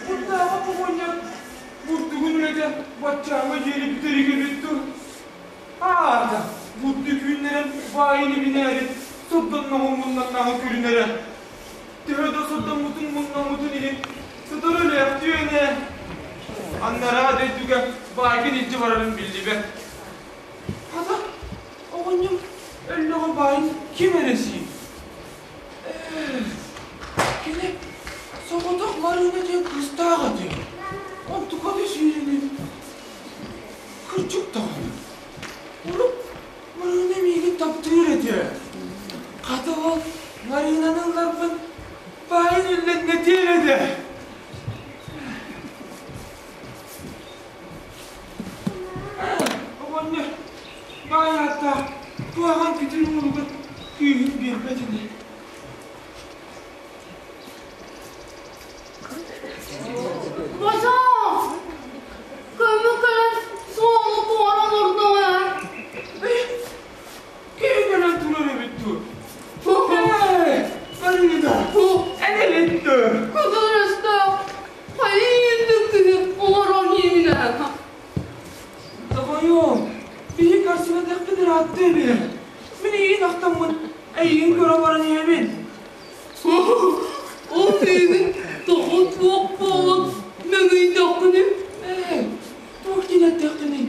Курдааҕы оҕонньор бурдугун үлэтэ баччааҥҥа диэри бүтэригибит дуо? Аата, бурдук үүннэрэн баайын эбинээри сордонноҕун муннаннаҕын көрүнэрэ. Төһө да сордоммутун муннаммытын иһин сотору өлөөхтүөн ээ. Анараа дойдуга баайгын илдьэ барарын биллибэт. Хата, оҕонньор өллөҕө баайын ким эрэ сиир. Ээ, кини соҕотох Марыына диэн кыыстаах этэ. Онтука да сиирини кырдьык даҕаны. Урут Марыына миигин таптыыр этэ. Хата ол Марыынаны ылларбын баайын үллэннэтиэм этэ. Оҕонньор баай ааттаах куһаҕан күтүр уолугар күүһүн биэрбэт ини. Босоо! Көмө кэлэн суолу туора олордоҕо. Киһи кэлэн турар эбит дуу? Ээ, Марина, эн эбит дуу? Кытарыстаах хайыы киһи олорон иһинэ. Тоҕойуом, биһи көрсүбэтэхпит ыраатта эбит. Мин эйигин ахтаммын, эйигин көрө баран иһэбин. Ол миигин тоҕо туох буолан мөҥүйдэххиний? Ээ, туох диэн эттэххиний?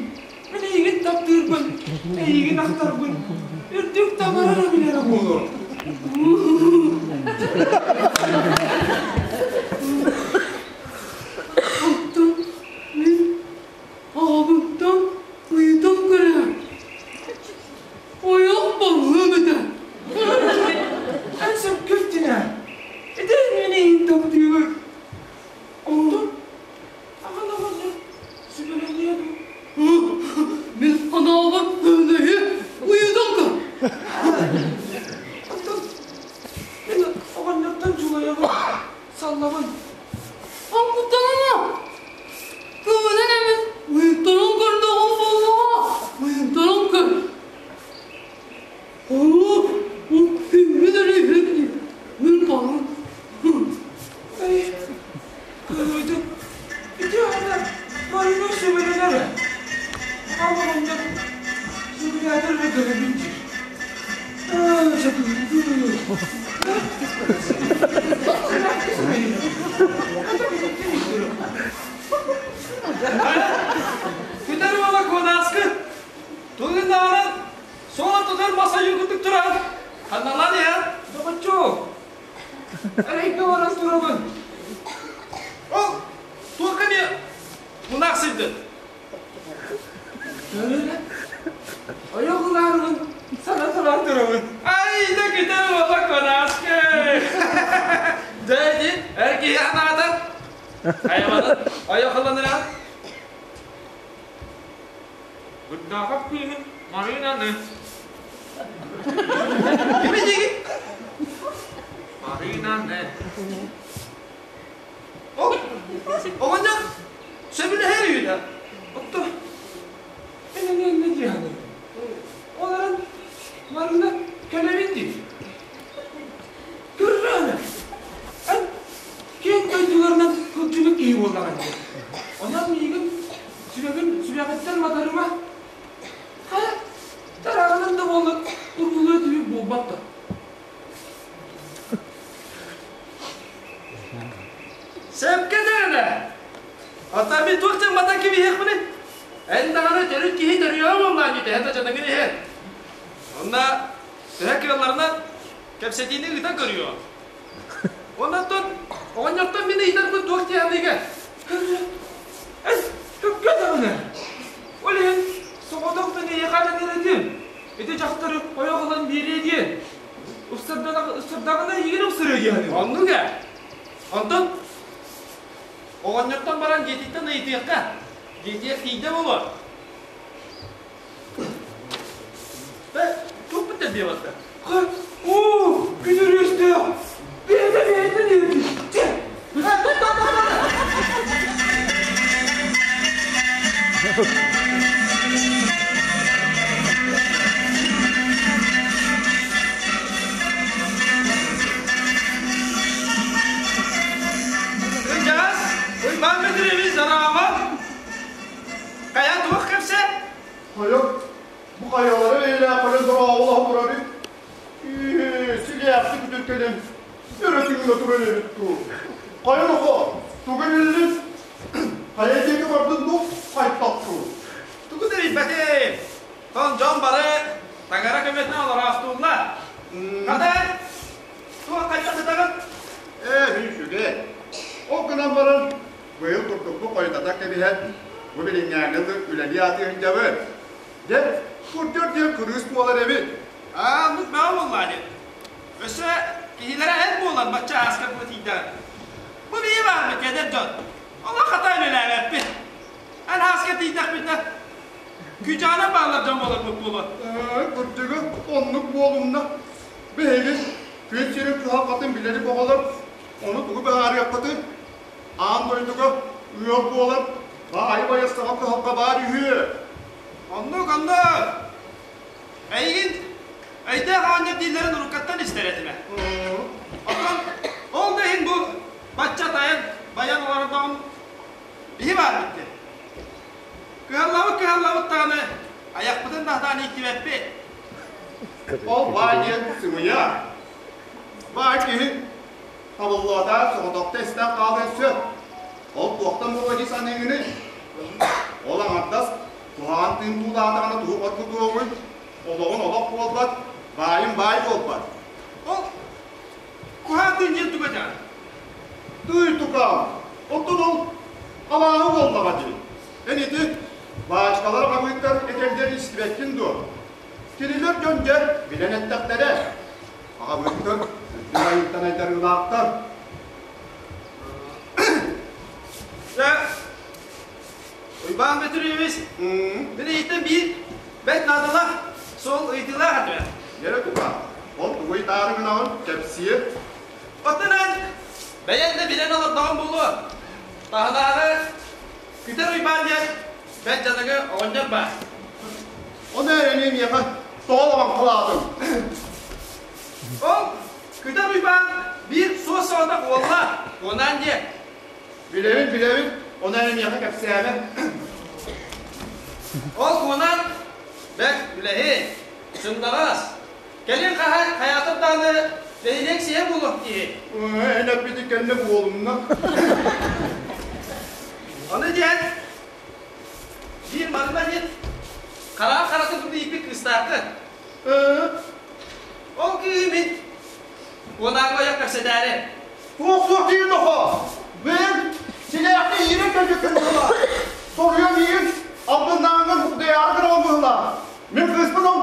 Мин эйигин таптыырбын, эйигин ахтарбын үрдүк таҥара эрэ билэрэ буолуо. Оттон мин аҕабыттан ыйытан көрөөр. Ойох балыам этэ. Эн сөпкө эттин ээ. Ити мин эйигин таптыыбын. Онтон аҕан оҕонньор сүбэлэниэ дуу? Мин санаабар өһү ыйытан көр. Оттон мин оҕонньортон дьулайабын, саллабын. Куттаныма! Көмөнөн эмит ыйыттаран көрдөҕүм буоллаҕа, ыйыттаран көр. Оо, күммүт эрэ иһин мин баран. Эй, кыһыытын, ити аата Марина сүбэлэнэр. Аҕам оҕонньор сүбэлээтэр эрэ кэлэбин диир. Аа, сатыыргыы. Күтэр уола Куонааскы тулуннаҕынан суол тутар мас ойуу курдук туран ханналаан иһэр. Доҕоччуок, эрэйгэ баран турабын. Ол туохха эмиэ мунаахсыйдын? Ойох ылаарыбын сана санаан турабын. Ай да күтэр уола Куонааскы! Дьэ ити эр киһи анаата Хайабанын ойох ылан Бырдаахап кыыһын Марыынаны. Кими диигин? Марыынаны. Ол оҕонньор сөбүлэһэр үһү Отто мен эмиэ иннэ дии саныыбын. Ол эрэн Марыына кэлэбин диир. Көррөөнө, эн киэҥ дойдуларынан сылдьыбыт киһи буоллаҕыҥ дии. Онон миигин сүбэбин сүрэҕиттэн матарыма. Хайа, тарааҕынан да буоллар уруулуо түбүк буолбат да. Сөпкө дэрэнэ. Оттон мин туох диэн матан кэбиһиэхпиний? Эн даҕаны төрүт киһи төрүөҕэ буоллаҕа дии, төһө да дьадаҥын иһин. Онно төһө кыалларынан кэпсэтиини ыытан көрүөҕүм. Оннуттан оҕонньортон мин ыйытарбын туох диэхинигэ? Эн сөпкө даҕаны. Ол иһин соҕотох мин эйиэхэ эрэнэр этим. Ыпсардаҕына эйигин ыпсарыа дии саныыбын. Оннук ээ. Онтон оҕонньортон баран дьиэтиттэн ыйытыахха. Дьиэтигэр тиийдэ буолуо. Э, туохпут да барда. Оо, күнүрүстээх! Бэйэтэ бэйэтэ диэбит. Чэ! Ынчаас, Уйбаан Петрович здорово! Хайа туох кэпсэ? Хайа, бу хайалара эйэлээххэ дорооболоһо турарый? Силээхти күтүр кэлэн өрө тыына турар эбит дуу? Хайа нохоо, тугу биллин? Хайа диэки бардын дуу, хайтах дуу? Тугу да билбэтим. Тон дьон бары таҥара көмөтүнэн олороохтууллар. Хата, туох хайдах сытаҕын? Ээ, мин үчүгэй. Ол гынан баран, быйыл курдукпу хойутата кэбиһэн, бу билиҥҥээҥҥи үлэлии аатыы сылдьабын. Дьэ, курдьар диэн кырыыс буолар эбит. Аа, оннук бөҕө буоллаа диэн. Өссө киһилэрэ эн буолан бачча ааска бу тиийдэҕин. Бу биһи баарбыт эдэр дьон. Олох хата үлэлээбэппит. Эн ааска тиийдэхпитинэ күдьэҕинэн бааллар дьон буоларбыт буолуо. Ээ, кырдьыга оннук буолумна. Биһиги күн сирин кыһалҕатын билэрик оҕолор ону тугу быһаарыахпытый? Аан дойдуга ыал буолар баайы байастаҕа кыһалҕа баар үһү. Оннук, оннук. Эйигин өйдөөх оҕонньор дииллэрин уруккаттан истэр этим ээ. Оттон ол да иһин бу бачча тайан байан олордоҕум биһи баарбыт диэн. Кыһаллабыт кыһаллабыт даҕаны айахпытын да сатаан ииттибэппит. Ол баай диэн сымыйа. Баай киһи табыллыбатах соҕотохто истэн хаалыан сөп. Ол туохтан буолуо дии саныыгыный? Ол аҥардас куһаҕан тыын туулаатаҕына тугу хоргутуоҥуй? Олоҕун олох буолбат, баайын баай буолбат. Ол куһаҕан тыын диэн тугу этэҕин? Тыый тукаам, оттон ол абааһы буоллаҕа дии. Эн ити баачыкалар аҕабыыттар этэллэрин истибэккин дуо? Кинилэр дьон дьэ билэн эттэхтэрэ. Аҕабыыттар үрдүк айыттан айдарыылаахтар. Дьэ, Уйбаан Петрович, мин эйиттэн биир бэрт наадалаах суол ыйытыылаах этим. Дьэ тука, ол тугу ыйытаары гынаҕын кэпсиэ. Оттон эн бэйэҥ да билэн олордоҕуҥ буолуо. Таһынааҕы Күтэр Уйбаан диэн бэрт дьадаҥы оҕонньор баар. Ону эрэ миэхэ тоҕо лабаҥхалаатыҥ? Ол Күтэр Уйбаан биир суос-соҕотох уоллаах, Куонаан диэн. Билэбин, билэбин, ону эрэ миэхэ кэпсээмэ. Ол Куонаан бэрт үлэһит, сымнаҕас, кэлин хаһан хайаатар даҕаны нэһилиэк сиһэ буолуох киһи. Эн эппитин кэннэ буолумна. Ону диэн биир манна диэн хараҕа харатын курдук ииппит кыыстааххын. Ол кыыһы мин куонааҥҥа ойох кэпсэтээри. Туох-туох диир нохоо? Бэйэҥ силээхти иирэн кэлбиккин быһылаах. Соруйан иир, албыннааҥҥын уктайаары гынаҕын быһылаах. Мин кыыспын ол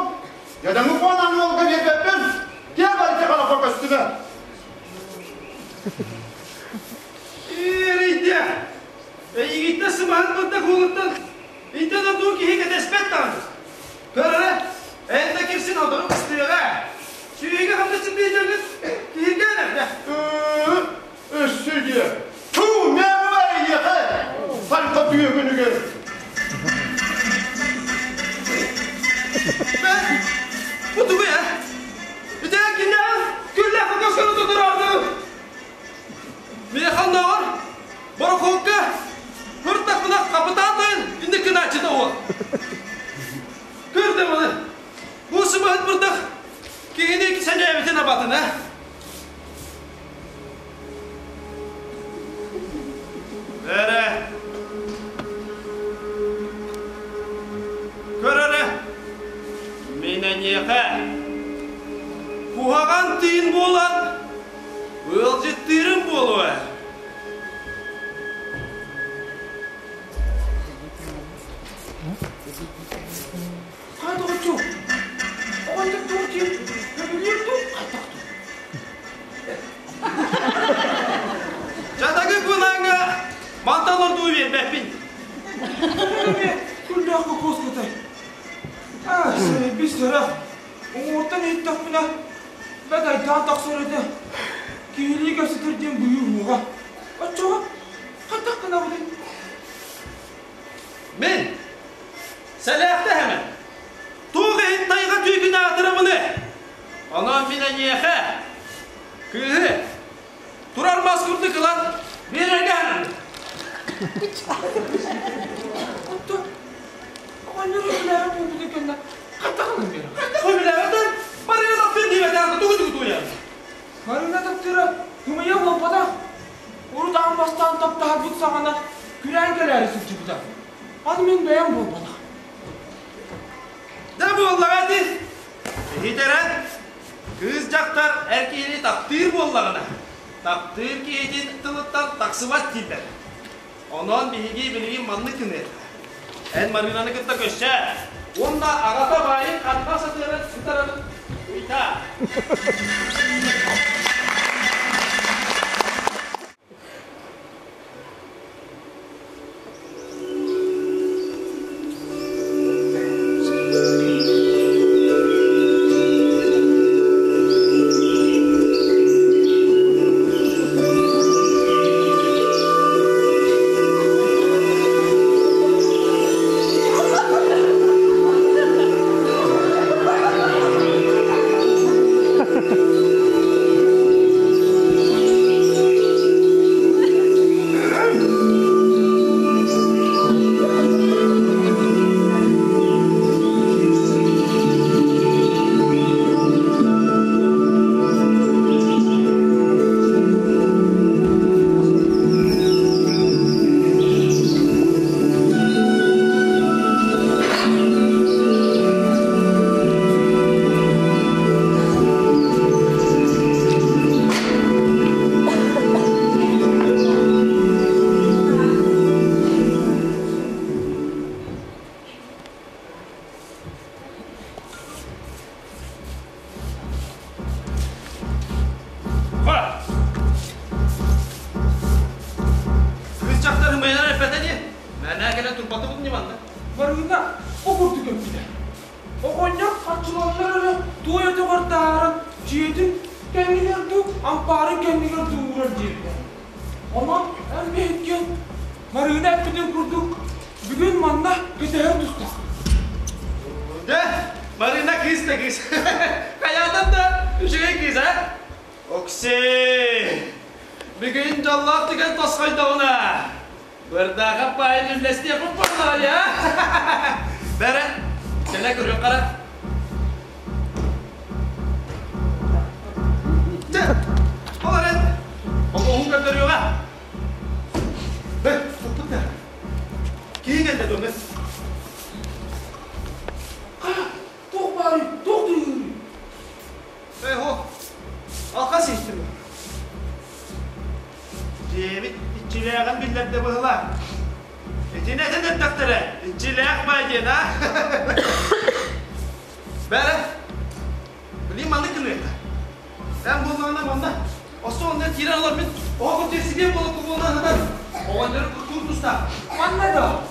дьадаҥы куонааны уолга биэрбэппин. Киэр барыта харахха көстүмэ. Иэрийдэ! Эйигиттэн сымаһын бырдах уолуттан интэн ордуу киһи кэтэспэт даҕаны. Көр эрэ, эн да кирсин одору кыстыаҕа. Сүөһүгэ хамначчын биэрдэргин киһиргээн эрдэ. Өссө диэ. Туу, мээбэ эйиэхэ! Хайта түөкүнүгэр. Бэ, бу тугуй э? Ити киниэхэ күллээх көскөнү тутураарды. Миэхэ оннооҕор борохуокка Куртахпына хапытаан тойон инник гынааччыта уол. Көрдө маны. Бу сымаһыт бырдах киһини сэнээбитин абатын, э? Эрэ. Көр эрэ. Мин эйиэхэ куһаҕан тыын буолан ыалдьыттыырым буолуо ээ. Хайа доҕоччуок, оҕонньор туох диэн көбүлүүр дуу, хайдах дуу? олордуу биэрбэппин. Эмиэ күллээх кокуоскатай. Аа, сэрэйбит сэрэх. Уҥуортан иһиттэхпинэ, бэт айдаан тахсар этэ. Киһилии кэпсэтэр диэн быйыл уоҕа. Оччоҕо хайдах гынабыный? Мин сэлээхтэһэмэ. Туох иһин тайҕа түүкүн аатырабыны? Онон мин эйиэхэ кыыһы турар мас курдук ылан биэрэргэ ананым. Оттон оҕонньор үбүлээбит буолбутун кэннэ хайдах ылан биэрэр? Хайдах үбүлээбэтин? Марина таптыыр диэбэтэҕин тугу тугу туойаҕын? Марина таптыыра ымыйа буолбатах. Урут аан бастаан таптаһарбыт саҕана күрээн кэлээри сылдьыбыта. Аны мин бэйэм буолбатах. Да буоллаҕа ити. Иһит эрэ, кыыс дьахтар эр киһини таптыыр буоллаҕына, таптыыр киһитин тылыттан тахсыбат дииллэр. Онон биһиги билигин маннык гыныахха. Эн Маринаны кытта көссөө уонна аҕата баайын ханна сытыаран сытарын ыйытаа. Кыыс дьахтар ымыйанан эппэтэ дии. Мээнэ кэлэн турбатыбыт ини манна. Марыына бу курдук эппитэ. Оҕонньор харчыланнар эрэ туой өтөҕөр таһааран дьиэтин кэннигэр дуу, ампаарын кэннигэр дуу уурар диэбитэ. Онон эн биһикки Марыына эппитин курдук бүгүн манна кэтэһэр тустаах. Дьэ, Марина кыыс да кыыс. Хайаатан да үчүгэй кыыс, а? Оксей! Бүгүн дьоллоох түгэн тосхойдоҕуна, Бырдаахап баайын үллэстиэхпит буоллаҕа дии, а? Бэрэ, кэлэ көрүөх хара. Дьэ, ол эрэн, хомуһун көрдөрүөҕэ. Бэ, туппут да. Киһи кэллэ дуо, Хайа, туох баарый, туох тыыһыырый? Эй, хо, алхас иһиттим. Дьиэбит иччилээҕин биллэрдэ быһыылаах. Итини этэн эрдэхтэрэ, иччилээх баай диэн, аа? Бээрэ, билигин маннык гыныахха. Эн буоллаҕына манна остуол онно киирэн олор мин оҕо тиэрсибиэн буола кубуона сытар оҕонньору куттуур тустаах. Манна да.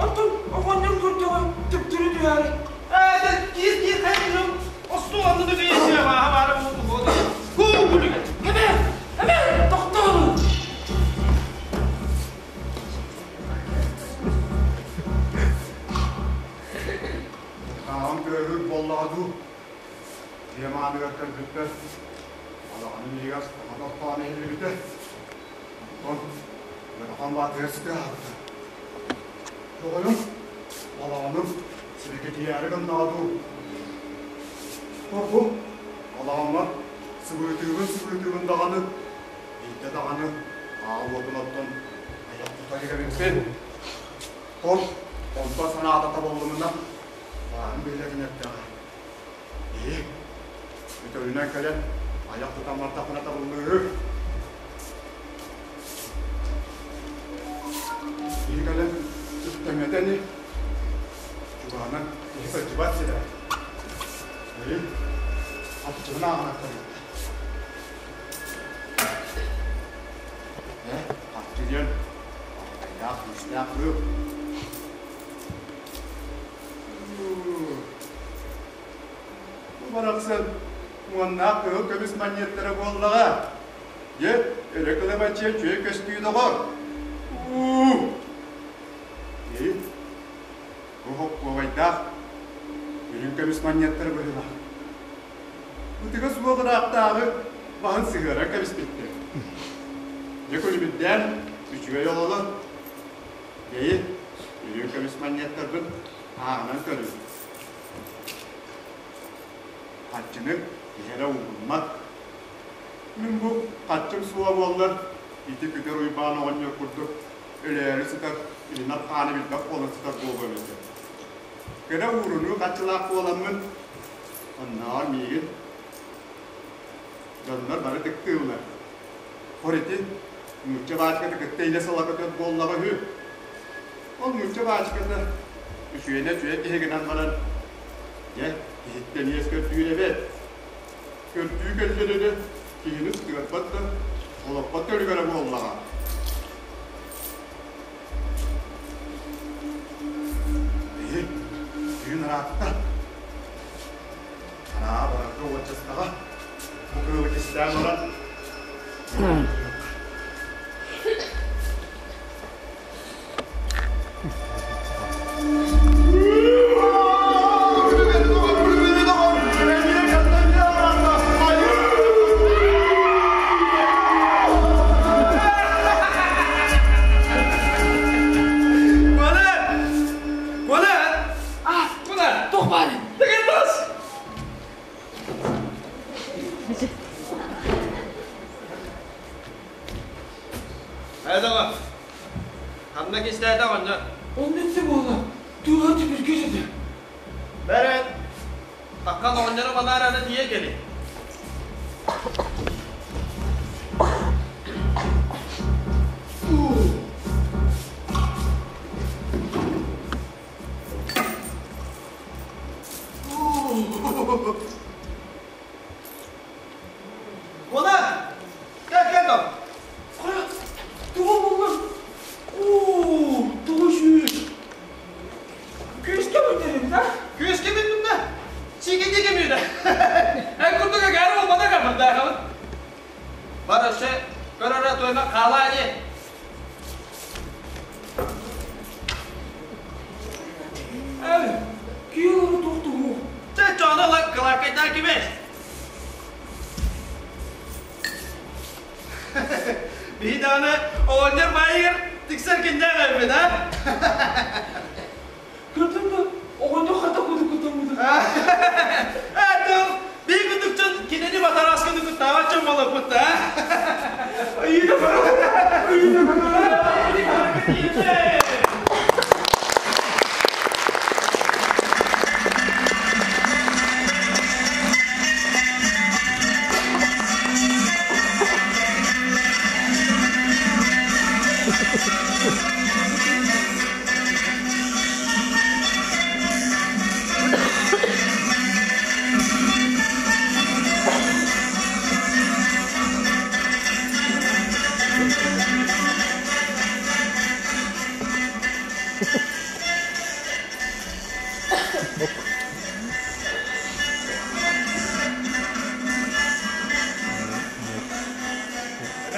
Онтон оҕонньор көрдөҕө төптөрү түһээри. Ээ, киир киир хайа күнүм остуол аннын үгэйиэ бааһа баара буолуо Куу күлүгэ. Эмэ, эмэ, тохтоо! Хаҕым тыаһыыр буоллаҕа дуу? Дьиэм ааныгар кэлбиппэр балаҕаным иһигэр саҥа тохтоон иһиллибитэ. Онтон ыарахан баатыгар сытыаһабыта. Доҕойум, балаҕаным сибикитийээри гыннаҕа дуу? Оргу, балаҕаммар сыбыытыыбын-сыбыытыыбын даҕаны, биирдэ даҕаны аал уотун оттон айах тута илик эбиппин. Хор, онтон санаата табыллымына, баарын биллэрин эрдэҕэ. Ээ, өтөрүнэн кэлэн айах тутан бардахпына табыллыыһы. Киһи кэлэн үктэммэтэ ини, чугаһынан киһи сылдьыбат сирэ. Ээ, хапчыбын ааҕынан кэлбит. Ээ, хапчы диэн алтайдаах. Күүстээх кыыл. Бу барахсан уоннаах кыһыл көмүс манньыаттара буоллаҕа. Дьэ, өрө кылабаччыйа үчүгэй көстүү доҕор. Уу! Ии, бу хоккуобайдаах үрүҥ көмүс манньыаттара быһыылаах. Ытыга суох ыраахтааҕы баһын сыһыаран кэбиспиттэр. Дьэ күлүмүрдээн үчүгэй ололор. Бэйи, үрүҥ көмүс манньыаттарбын ааҕынан көрүҥ. Харчыны киһи эрэ ууруммат. Мин бу харчым суоҕа буоллар, ити Күтэр Уйбаан оҕонньор курдук өлөөрү сытар илимэр хааны билбэт буолан сытар буолуом этэ. Кыра уурунуу харчылаах буоламмын, оннооҕор миигин дьоннор бары ытыктыыллар. Хор ити нуучча баачыката кытта илэ сала көтөр буоллаҕа үһү. Ол нуучча баачыката үчүгэнэ үчүгэй киһи гынан баран, дьэ, киһиттэн иэс көрдүүр эбээт. Көрдүү кэллэринэ киһини сытыарбат да, олоппот да үлүгэрэ буоллаҕа. Эһи, түүн ыраатта. Анаа барарга уончастаҕа. Бу кыылы кистээн баран Коля! Коля! А, Коля! туох баарый? Тыгын бас! Хайдаҕа? Ханна кистээтэ оҕонньор? Онно этэ буолла, тыаһа түбүргүс этэ. Бэрэн, хаххан оҕонньору манаараны тиийэ кэли. Куона! Кэл, кэл доо! Хайа, тугу буллуҥ? Уу, тугу сүүс? Күүскэ бүтэрин да? Күүскэ бүттүм да? Сиикэйдии кэмиирдэ. Эн курдук эгээр буолбата капырдаахабын. Бар өссө көр эрэ туойма хаалаа ини. Эй, киһи туох тугу? Чэ, чоону ыла кылааккайдаа кимэй? Биһи даҕаны оҕонньор баайыгар тиксэр киннээх эбиппит, а? Көрдүҥ да, оҕонньор хата кудук кутаммыта. Ээ, тыл, биһи кудук дьон кинини батараасканы куттаабат дьон буолаппыт да, а? Айыыта Айыыта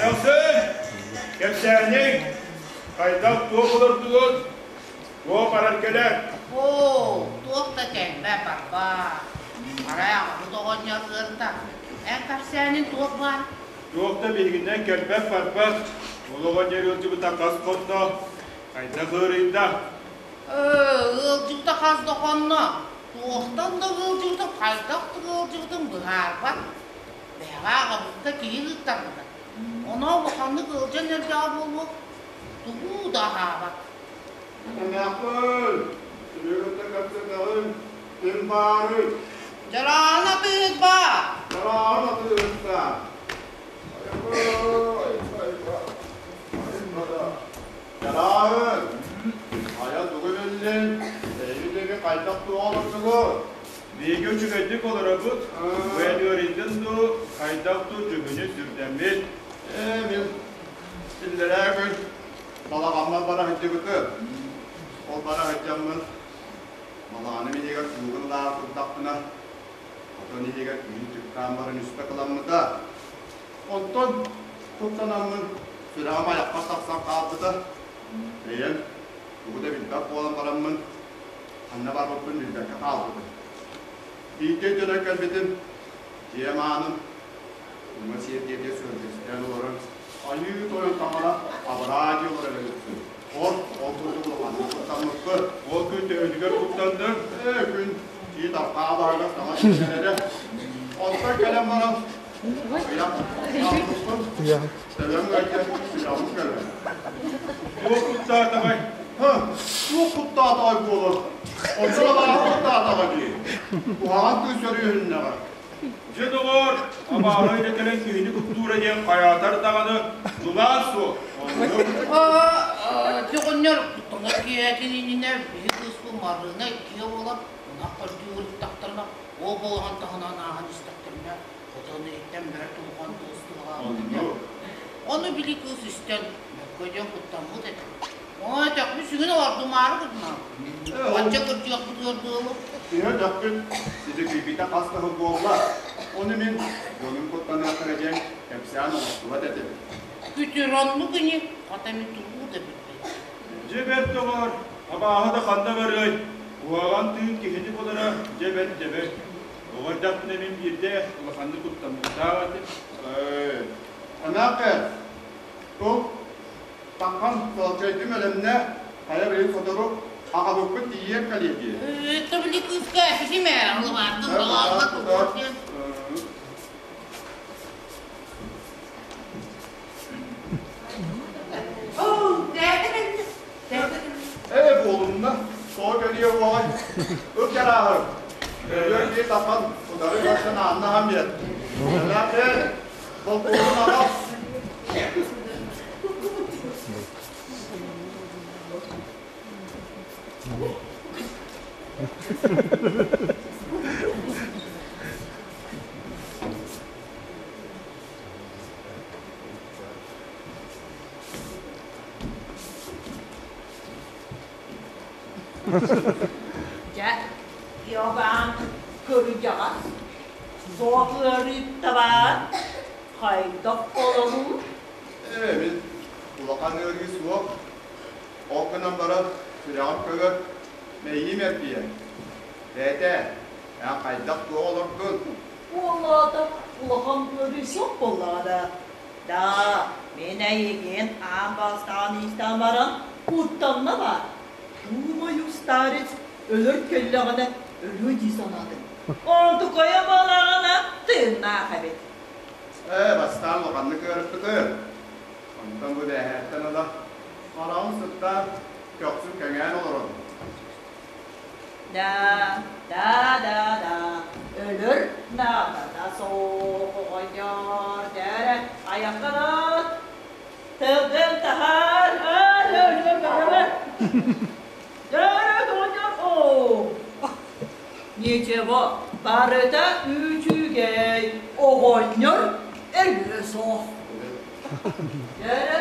Nelson, кэпсээниҥ, хайдах туох олордугут, туох баран кэлэр? Оо, туох да кэлбэт барба. Арай аҕабыт оҕонньор ыарта. Эн кэпсээниҥ туох баар? Туох да биһигинэн кэлбэт барбат. Ол оҕонньор ыалдьыбыта хас хонно, хайдах ыарыйда? Ээ, ыалдьыбыта хас да хонно. Туохтан да ыалдьыбытын, хайдах да ыалдьыбытын быһаарбат. Бэҕэ аҕабыкка киһи ыыттарбыта. Онон улаханнык ыалдьан эрдэҕэ буолуо, тугу да аһаабат. Эмээххин, Серегата кэпсэтэҕин, ким баарый? Дьараана атыыһыт баар. Дьараана атыыһытта. Дьарааһын, хайа тугу биллин? Эһиги диэки хайдах туох олордугут? Биһиги үчүгэйдик олоробут, бу эн ыарыйдын дуу, хайдах дуу дьүһүнү сүрдэммит. Ээ, мин иллэрээ күн Балаҕаммар бара сылдьыбытым. Ол бара сылдьаммын балаҕаным иһигэр куугун ылаары турдахпына, хотон иһигэр түүн түктээн баран үстэ кыламмыта. Онтон куттанаммын сүрэҕим айахпар тахсан хаалбыта. Бэйэм тугу да билбэт буолан бараммын, ханна барбыппын билбэккэ хаалбытым. Бииргэ өйдөнөн кэлбитим, дьиэм аанын уҥа сиэрдийэтигэр сүөргэстээн олорон, Айыы Тойон таҥара абыраа дии олорор эбиппин. Ол, ол курдук улаханнык куттаммыппыт. Ол күн төһөтүгэр куттанныҥ? Ээ, күн тиит арҕаа баһыгар саҥа киирэн эрэ. Онтон кэлэн баран, аҕыйах хаалбыппын, төбөм ыалдьан сүрэҕим көбөн. Туох куттаатаҕай? Һы, туох куттаатаҕай буолар? Онтон абааһы куттаатаҕа дии. Куһаҕан кыыс өрүһүннэҕэ. Дьэ, доҕоор, абааһы эрэ кэлэн киһини куттуура диэн хайаатар даҕаны былаан суох. Оннук. Ити оҕонньор куттанар киэһэтин иннинэ биһи кыыспын Марыына иккиэ буолан ынах көрдүү ырыттахтарына, ол балаҕан таһынан ааһан истэхтэринэ, хотон иһиттэн бэрт улахан тыас тыаһаабыт этэ. Ону били кыыс истэн, бөккө диэн куттаммыт этэ. Ой, тэхпит сүгүн олордумаары гынна. Бачча кырдьыахпытыгар дылы. Төһө дөхпүт сидикийбитэ хас да сыл буолла. Ону мин дьонум куттаныахтара диэн кэпсээн оҥостубат этим. Күтүр оннук ини, хата мин тугу да билбэт. Дьэ бэрт доҕоор, абааһы да ханна барыай, куһаҕан тыын киһини булара дьэ бэрт дьэбэр. Оҕо эрдэхпинэ мин биирдэ улаханнык куттаммыттаах этим. Ээ, Анаакы, ол Таҥхам солчойдум өлөмнө, хайа били сотору аҕабыппыт тиийиэн кэлиэ дии. Это били кыыска эпитим ээ, алыбаартан балаалла туруор диэн. Ээ буолунна, тоҕо кэлиэ уоҕай, ыт дьарааһын. Өлөр дии тапан, утары көрсөн аанна аһан биэр. Элээх болтуурун аҕал. Дьэ, Иоганн кырдьаҕас, суох ыарыытта баар, хайдах олоруу? Ээ, мин улахан ыарыы суох. Ол гынан баран сүрэҕим көбөр, мэйиим эргийэр. Бэйэтэ, эн хайдах туох олордун? Уолаата улахан ыарыы суох буоллаҕа да. Да, мин эйигин аан бастаан истэн баран куттанна баар. Думаю, старец өлөр кэллэҕинэ өлүө дии санаатым. Онтукайа балаҕана тыыннаах эбит. Ээ, бастаан улаханнык ыарыппытым. Онтон бу бээһээттэн ыла хараҕым сыттаан, көхсүм кэҥээн олорон. Да, да, да, да, өлөр наадата суох оҕонньор, дээрэ айахханат, тылгын таһаар, Дээрэ оҕонньор, оо, ничего, барыта үчүгэй, оҕонньор өлүө суох. Дээрэ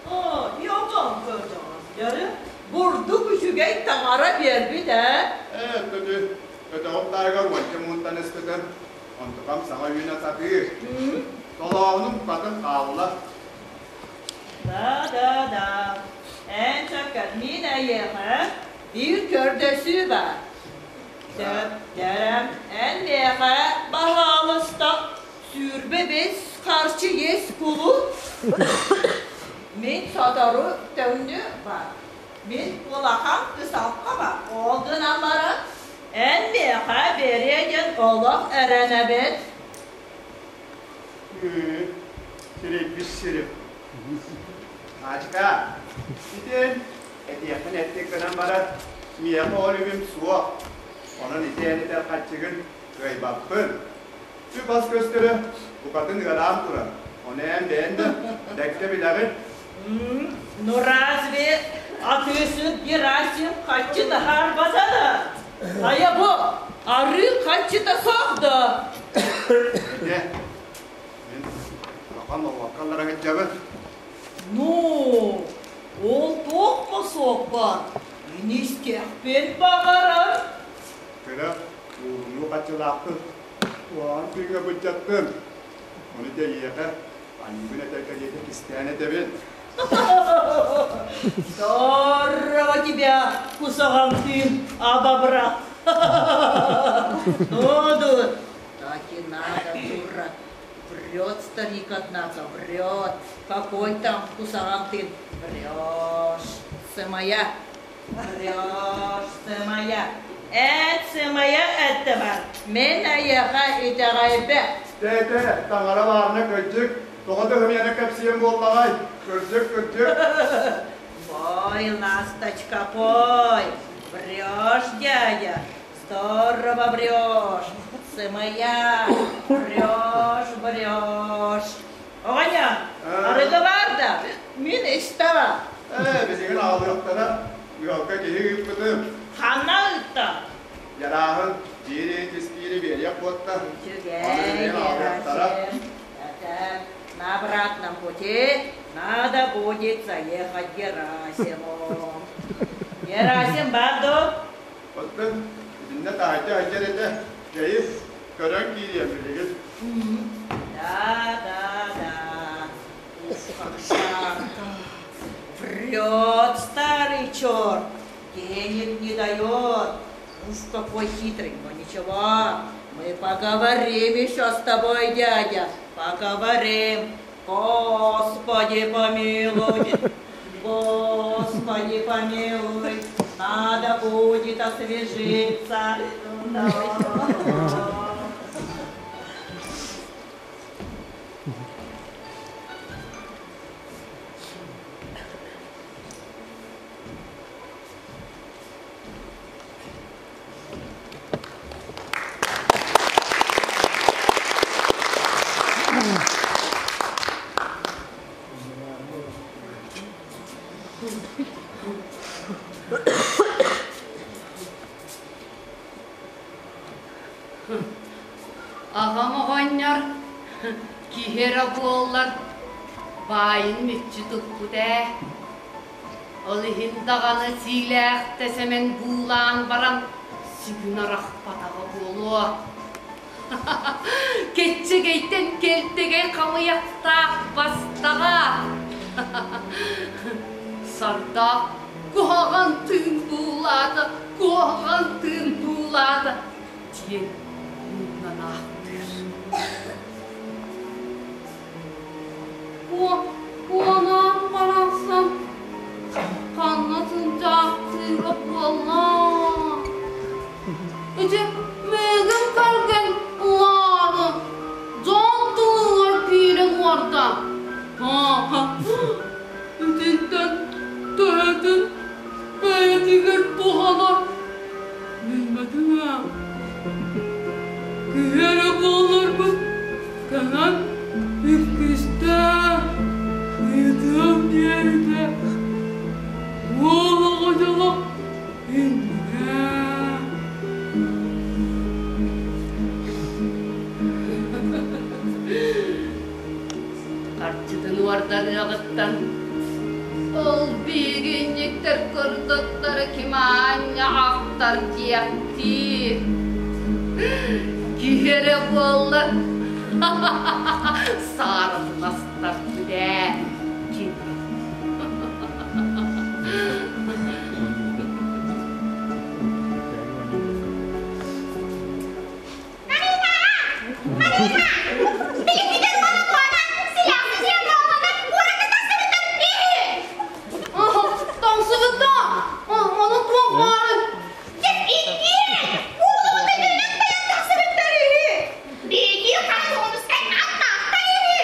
Оо, Иоганн кырдьаҕас дьары бурдук үчүгэй таҥара биэрбит ээ. Ээ, төтү, өтөҕүм таһыгар уонча муунтан ыспытым, онтукам саҥа үүнэ сатыыр. Толооһунум букатын хаалла. Да, да, да. Эн чөккөр мин эйиэхэ биир көрдөсүү баар. Сөп, дьэрэм, эн миэхэ баһаалыста 25 харчы есть кулу. Мин сотору төҥнү бар. Мин улахан кысалка бар. Ол гынан баран, эн миэхэ бэриэ диэн олох эрэнэбин. Сирэйбит сирим. Аачка, итин этиэхпин эттик гынан баран, миэхэ ол үбүм суох. Онон ити эн этэр хаччыгын кыайбаппын. Үп-ас көстөрө букатын ыараан турар. Ону эн бэйэн да бэккэ билэҕин. Ну разве атыысыт Герасим хаччы таһаарбата да? Хайа бу арыы хаччыта суох да? Эдэ, мин улахан нолуокка ыллара сылдьабын. Ну, Ол туохха суох баар? Мин истиэхпин баҕарар. Кыра уурунуу хаччылаахпын, куһаҕан күҥҥэ былдьаттым. Ону тэйиэхэ, аньыыбын этэр кэриэтэ кистээн этэбин. Здорово тебя, кусаҕан тыын обобрал. Ну, так и надо, дура. Врет старик, однако, врет. Какой там кусаҕан тыын? Врешь, сымая. Врешь, сымая. Эт сымая этте бар. Мин эйиэхэ итэҕэйбэт. Тээ-тээ, таҥара баарына кырдьык, тоҕо да ымыйана кэпсиэм буоллаҕай, кырдьык, кырдьык. Пой, ласточка, пой. Врешь, дядя, здорово врешь. Сымая, врешь, врешь. Оҕонньор, арыгы бар да, мин истэбэ. Ээ, билигин аҕалыахтара, ыалга киһи ыыппытым. Ханна ыытта? Ярааһын биири тискиири биэриэх буотта. Ону Үчүгэй, билигин аҕалыахтара. Герасим. Это на обратном пути надо будет заехать Герасиму. Герасим бар дуо? Оттон итиннэ таһырдьа сылдьар этэ. Дьэйи, көрөн киириэм билигин. Да, да, да. Ух, как жарко. Врет старый черт. Денег не дает. Уж какой хитрый, но ничего. Мы поговорим еще с тобой, дядя. Поговорим. Господи помилуй. Господи помилуй. Надо будет освежиться. Да. Аҕам оҕонньор киһи эрэ буоллар баайын мүччү туппут ээ. Ол иһин даҕаны сиилээхтэ Сэмэн буулаан баран сүгүн арахпатаҕа буолуо. Кэччэгэйтэн кэлтэгэй хамыйахтаах бастаҕа. Сардаах куһаҕан тыын буулаата, куһаҕан тыын буулаата диэн муҥнанаахтыыр. Куонаан барахсан ханна сылдьаахтыыра буолла? Ити миигин кэргэн ылаары дьон тылыгар киирэн уорда. Итинтэн төһөтүн бэйэтигэр туһанар билбэтим ээ. Киһи эрэ буолларбын кэнэн иккистэ ыйытыам диэбитэ. Уол оҕо дьоло иннинэ. Харчытын уордарыаҕыттан ол биигинньиктэр курдуктары ким аанньа ахтар диэхтии. Киһи эрэ буоллар саарылластар ээ кини. Марина! Марина! Билигин монотонан силэхсийэн буоланан куораты тахсыбыттар киһи! Таҥсыбыта! Ону туох баары? Дьэ, иккиэн! Уолубут өтөрүнэн тайан тахсыбыттар үһү! Биһиги хара соҕунускай аттаахтар үһү!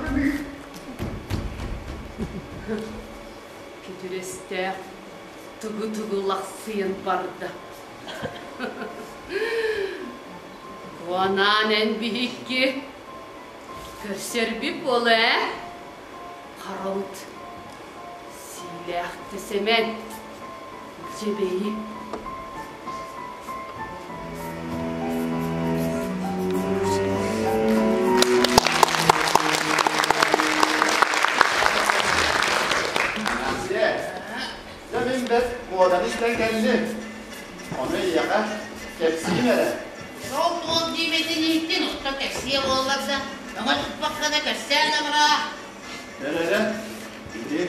гыныы. Күтүрэстээх тугу-тугу лахсыйан барда. Куонаан эн биһикки көрсөрбүт буола ээ? Хараут сиилээхтэ Сэмэн дьэбэйи Настя, дьэ мин бэрт муоданы истэн кэллим. Ону эйиэхэ кэпсиим эрэ. Ол туох диэбэтин иһиттин, оттон кэпсиэ буоллар да, өҥө туппакка да кэпсээн абыраа. Эрэ, ити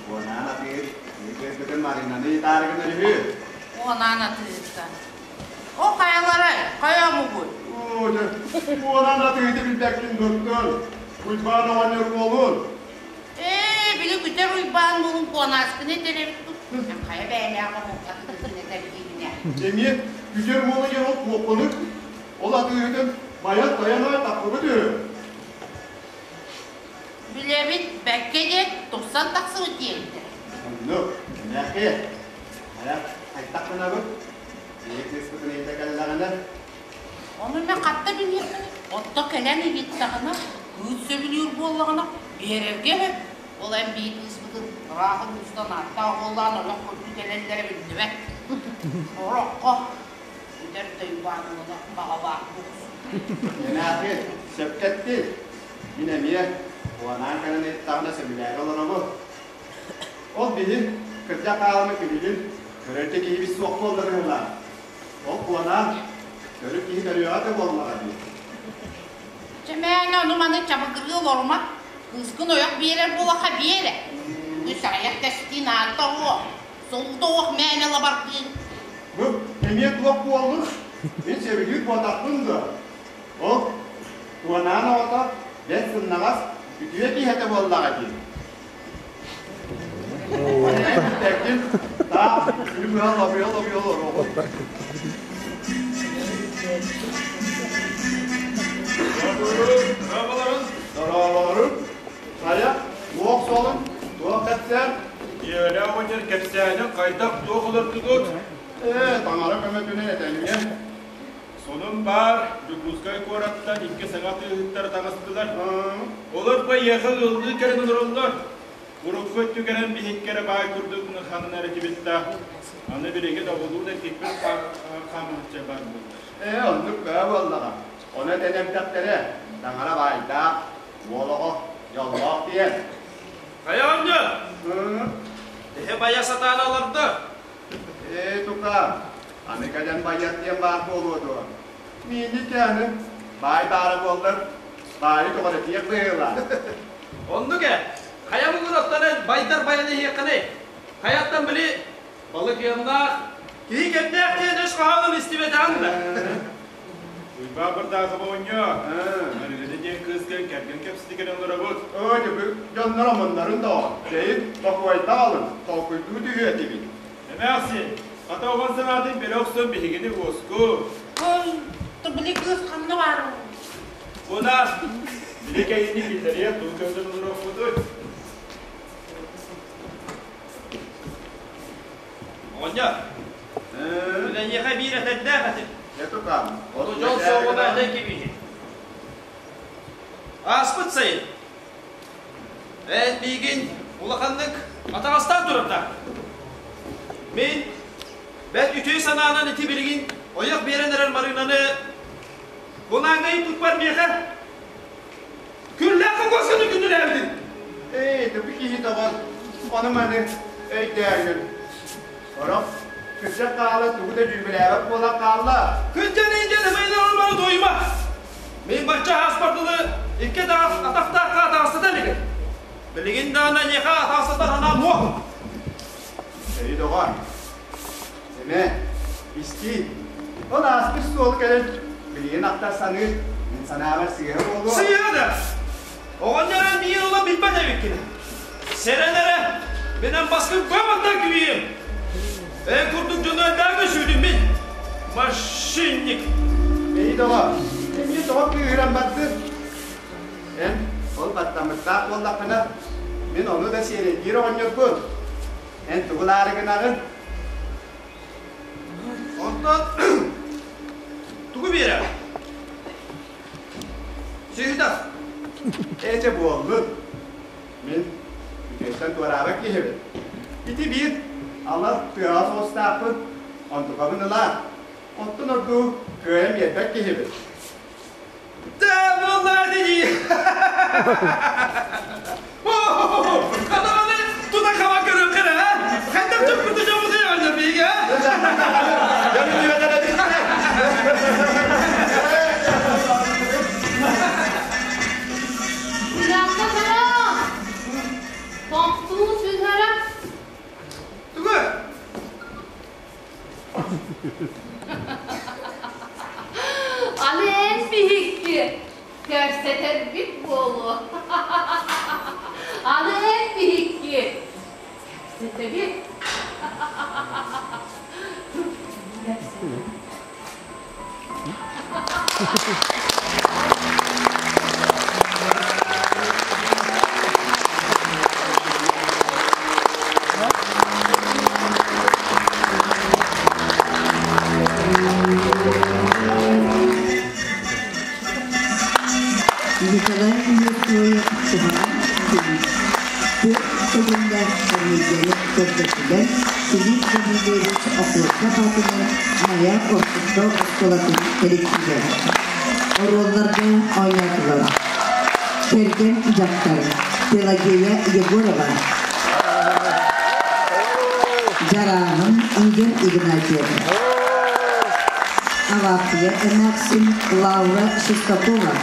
Уонаан атыыр, кыыспытын Маринаны ыйытаары гынар үһү. Уонаан атыыртан. О хайаларай, хайа омугуй? Оо, дьэ, уонаан атыырды билбэккин дуттун. Уйбаан оҕонньор уолун. Ээ, били күтэр Уйбаан уолун Куонааскыны этэр эбит Эн хайа бэйэлээх омук атыырдын этэр диигинэ. Эмиэ күтэр уола диэн ол туоххунуй? Ол атыырытын байан-тайан аҕай таххыбыт үһү. Билэбит, бэккэ диэн тупсан тахсыбыт диэбиттэр. Оннук, эмээххи, хайа, хайдах гынабыт? Ийэ кыыспытын ыйыта кэллэҕинэ? Ону мин хатта билиэхпиний? Отто кэлэн ыйыттаҕына, кыыс сөбүлүүр буоллаҕына, биэрэргэ үһү. Ол эн биир кыыспытын ыраах улуустан ааттаах уоллаан олох көрдүү кэлэллэрэ биллибэт. Сороххо бүтэр да Уйбаан уола баҕалаах буолсу. Эмээххи, сөпкө эттин. Мин эмиэ уонаан кэлэн ыйыттаҕына сөбүлээри олоробун. Ол биһи кырдьа хааланы күнүгүн көрөргө киһибит суох буолла быһыылаах. Ол куонаан көрүк киһи көрүөҕэ да буоллаҕа дии. Чэмээнэ ону-маны чабыгырыы олорума. Кыыскын ойох биэрэр буолахха биэрэ. Үс аҕыйах тэстиин аанта оҕо, солуута оһох мээнэ лабардыын. Бу эмиэ туох буоллун? Мин сөбүлүүр буотахпын дуо? Ол Куонаан оҕото бэрт сымнаҕас, үтүө киһи этэ буоллаҕа дии. Эн билбэккин, таах күнү быһа лобуйа-лобуйа олоруоҕун. Дорооболорун! Дорооболорун! Хайа, туох суолун, туох кэпсээн? Дьиэлээх оҕонньор кэпсээнин хайдах туох олордугут? Ээ, таҥара көмөтүнэн этэҥҥэ. Сонун баар, Дьокуускай куораттан икки саҥа атыыһыттар таҕыстылар. Олор байыаха ыаллыы кэлэн олороллор. Урукку өттүгэрэн биһиккэрэ баай курдук ханна эрэ тибит да, аны билигин оҕолуун эргиппит хаамыһычча баар буолла. Ээ, оннук бөҕө буоллаҕа. Ону этэн эрдэхтэрэ, таҥара баайдаах, уол оҕо, дьоллоох диэн. Хайа оҕонньор? Эһэ байа сатаан олордо. Ээ, тука, аны кэлэн байыат диэн баар буолуо дуо? Миини кээни, баай баара буоллар, баайы көҕүрэтиэх быһыылаах. Оннук ээ. Хайа муҥун оттон эн байдар байан иһиэххиний? Хайаттан били балык ыаннаах, киһи кэмнээх диэн өс хоһоонун истибэтэҕиҥ да? Уйбаа Бырдаахаба оҕонньор, Марина диэн кыыска кэргэн кэпсэтэ кэлэн олоробут. Өө, дьэ, дьоннор омуннарын доҕор, чэйин бокуойда алын, толкуйдуу түһүө этибит. Эмээхсин, хата оҕон санаатын бэрэ охсон биһигини уоску. Ой, били кыыс ханна баар? Кунаас, били кэйини киллэриэ туу көрдөн олоруохпутуй. Оҕонньор, Эйиэхэ биир этэрдээх этим. Дьэ тукаам, Ону дьол суоҕуна этэн кэбиһин. Ааспыт сайын эн миигин улаханнык атаҕастаан турардаах. Мин бэрт үтүө санаанан ити билигин ойох биэрэн эрэр Марыынаны кунааҥҥа ыйыппыппар миэхэ күллээх кокосканы күндүлээбитин. Ээ, төпү киһи доҕор, ону-маны өйдөөҥүн. Сорох күрдьэх хаала тугу да дьүүбэлээбэт буолан хаалла. Күнтэн индиэн ымыйынан олору туойума. Мин бачча ааспар дылы икки атахтаахха атаҕастата илигин. Билигин даҕаны эйиэхэ атаҕастатар санаам суох. Өйү доҕор, Сэмэн, истиий. Ол ааспыт суолу кэлэн билигин ахтар саныыр, мин санаабар сыыһа буолуо. Сыыһа да! Оҕонньор эн миигин ылан билбэт эбиккин. Сэрэн эрэ, мин эн баскын быаматтан күүйүм. Эн курдук дьону элбэҕи сүүдүм мин. Мошенник! Эй доҕор, эмиэ тоҕо кыыһыран бардын? Эн Ол баттаммыттаах буоллаххына, мин ону да сиэрэйдиир оҕонньорбун. Эн тугу ылаары гынаҕын? Онтон тугу биэрэр? Сүһүтэх. Ээ, буоллун. Мин үтүөттэн туораабат киһибин. Ити биир алар тыаҕа соҕустаахпын, онтукабын ылаар. Оттон ордуу кыайан биэрбэт киһибин. Да буоллаҕа дии. Хатаманы тута хаба көрүөххэ а? Хайдах чоппуту дьоммуту яҕаннар биһиги, а? Тохтуу сүһэрэ. Тугу? Аны эн биһикки кэпсэтэрбит буолуо. Аны эн биһикки кэпсэтэбит. Николай Неустроев туһунан Түөрт төгүллээх комедияны көрдөрдүлэр Филипп Гаврильевич Охотнов аатынан Майа орто оскуолатын кэлэктиибэ. Оруолларга оонньоотулар Кэргэн дьахтар Пелагея Егорова, Дьарааһын Игорь Игнатьев, Алааппыйа эмээхсин Лаура Шестакова,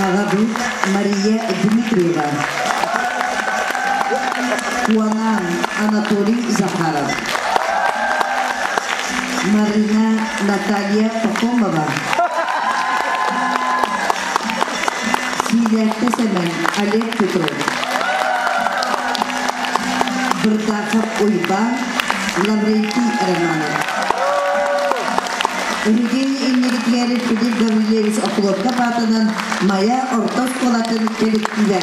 Аҕабыт Мария Дмитриева, Куонаан Анатолий Захаров, Марина Наталья Пахомова, Сиилээхтэ Сэмэн Олег Петров, Бырдахов Уйбаан, Лаврентий Романов. Евгений иннигитигэр Филипп Гаврильевич Охлопков аатынан Майа орто оскуолатын кэлэктиибэ.